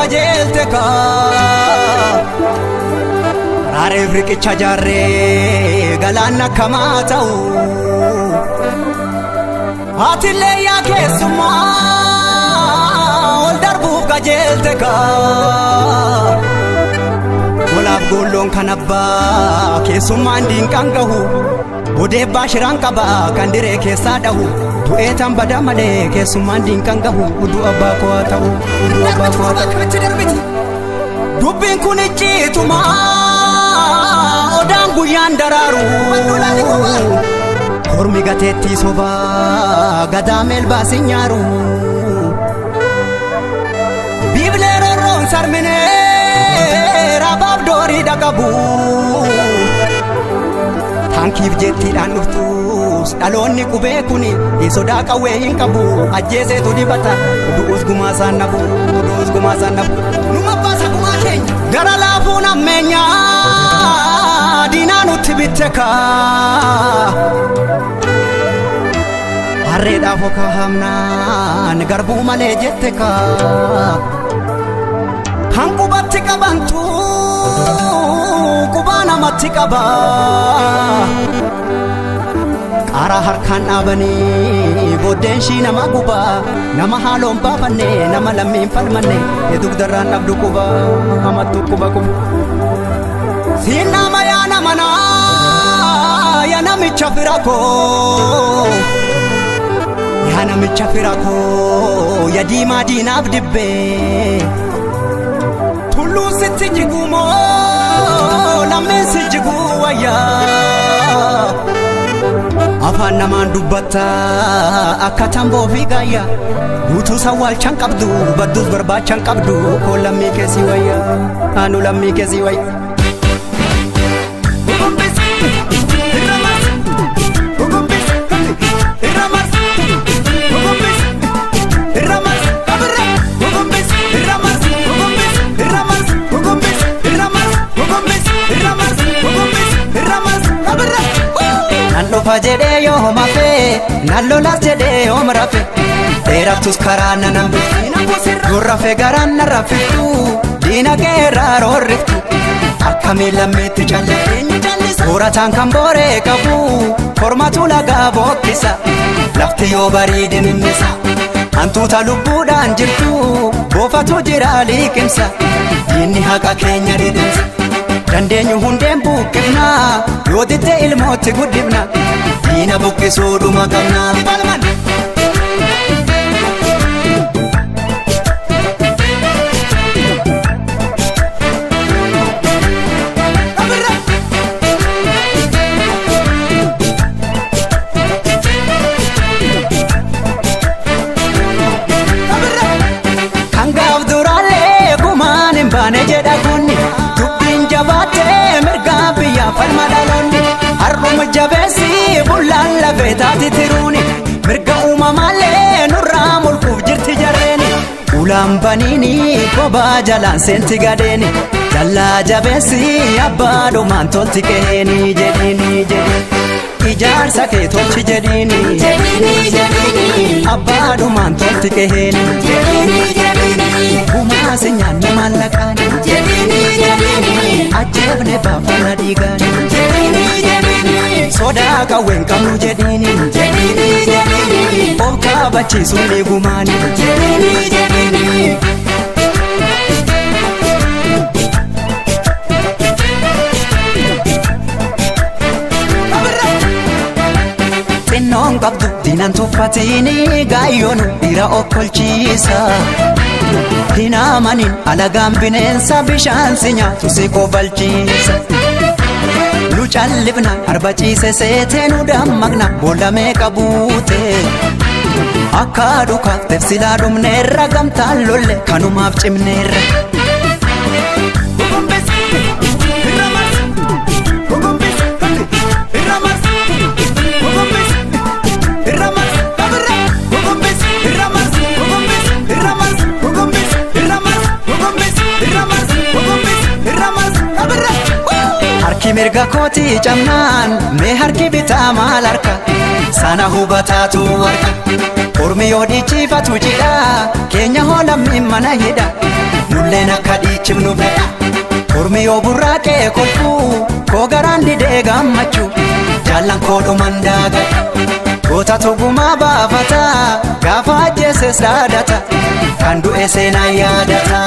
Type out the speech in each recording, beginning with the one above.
qajeelte kaa. Raareef riqicha jaarree galaanna akkamaa ta'u. Atiillee yaa keessummaa ol darbuuf qajeelte kaa. Golaaf golloon kan abbaa keessummaan diinqaan gahu. Odeebbaa shiraan qaba kan diree keessaa dhahu. Du'ee tan bada malee keessummaan diinqaan gahu. Udduu abbaa koo haa ta'u. Udduu abbaa koo haa ta'u. Dubbiin kun icciituma odaan guyyaan daraaru. Kormi gateettii sobaa gadaa meelbaa si nyaaru. Biiblee rorroon sarminee raabaaf doorii dhaqabu. Tankiif jettiidhaan dhuftus dhaloonni qubee kuni sodaa qawwee hin qabu. Ajjeeseetu dibata du'us gumaa isaan nabu. Du'us gumaa isaan nabu. Numa baasa gumaa keenya. Gara laafuun ammeenyaa diinaa nutti bitte kaa. Harreedhaaf okaa hamnaan garbuu malee jette kaa. Kan qubatti qabantu qubaa namatti qaba. Qaaraa harkaan dhaabanii booddeen ishii nama guba. Nama haaloon baafanne nama lammiin falmanne dugdarraan dhabdu quba amattu quba quba. Siin nama yaa nama naa yaa namicha fira koo. Yaa namicha fira koo yaa diimaa diinaaf dibbee. Tulluun sitti jiguu moo lammeen si jiguu wayyaa. Afaan namaan dubbatta akka tamboo fi gaayyaa. Guutuu sawwaalchaan qabdu badduus barbaachaan qabdu koo lammii keessi wayyaa. Anu lammii keessi wayyaa. Nan dhufa jedhee yoo mafe, nan lolas jedhee yoo rafe, dheerattus karaa nan hambiftu, gurrafe garaan na rafiftu, diina keerraa roorriftu, akkamiin lammiitti calliftu, soorataan kan booree qabu, kormatu lagaa bookkisa, lafti yoo bariide mimmisa, hantuuta lubbuudhaan jirtu, boofatu jira liqimsa, diinni haqa keenya dhidhimsa. Dandeenyu hundeen buqqifna yoo ditte ilmootti guddifna diina buqqisuu dhuma qabna. Kan gaaf duraalee gumaan hin baane jedha kunni. Jabaatee mirgaa biyyaa falma dhaloonni har'uma jabeessi bullaan lafee taati tiruuni mirga uumamaallee nurraa mulquuf jirti jarreeni ulaan baniini kophaa jalaan seenti gadeeni jallaa jabeessi abbaa dhumaan tolti qe'eeni jedhiini jedhiini ijaarsa kee tolchi jedhiini jedhiini jedhiini abbaa dhumaan tolti qe'eeni jedhiini jedhiini gumaa si nyaanne maallaqaani jedhiini jedhiini. Ajjeefne baafana dhiigaani jedhiini jedhiini sodaa qawween qabnu jedhiini jedhiini jedhiini of kabachiisuun ni gumaani jedhiini jedhiini. Xinnoon qabdu diinaan tuffatini gaayyoon dhiira okkolchiisa. Hin amanin alagaan bineensa bishaan si nyaatu si kobalchiisa. Nu callifna arba ciise seetee nu dammaqna boolla meeqa buute. Akka dhukaaf tefsilaa dhumneerra gamtaan lolle kanumaaf cimneerra. Harki Mirga kootii cabnaan mee harki bitaa maal harka sana hubataatu harka. Ormi yoo dhiichifatu jidha keenya hoolamni mana hidha nulleen akka dhiichifnu fedha. Ormi yoo burraaqee kolfuu koo garaan didee gammachuu jaallan koo dhuman daagadha. Goota tugumaa baafata gaafa ajjeeses dhaadata kan du'e seenaa yaadata.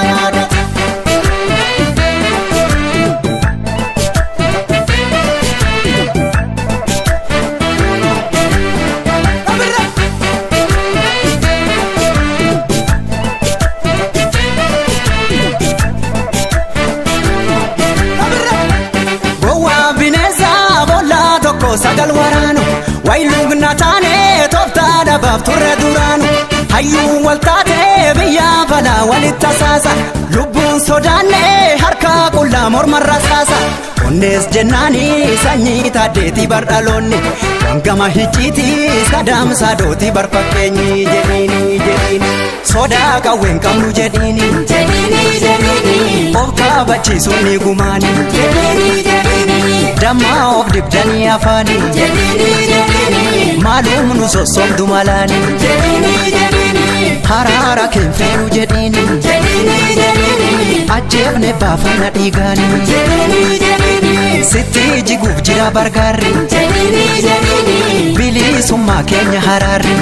Gowwaa bineensa boollaa tokko sagal waraanu wayiluugna taane tooftaa dhabaaf turre duraanu hayyuu wal taate biyya balaa walitti tasaasa lubbuun sodaanne harka qullaa mormarra saasa onnees jennaani sanyii taaddeetii bardhaloonni wangama hicciitii sadaamsaa dootii barfakkeenyi jedhiini jedhiini sodaa qawween qabnu jedhiini jedhiini jedhiini of kaabachiisuun ni gumaani jedhiini jedhiini dammaa of dibdanii afaani jedhiini jedhiini maalum nu sossobdu malaani jedhiini jedhiini haraara keenfeenu jedhiini jedhiini jedhiini ajjeefne baafana dhiigaani jedhiini jedhiini sitti jiguuf jira bargaarri jedhiini jedhiini bilisummaa keenya haraarri.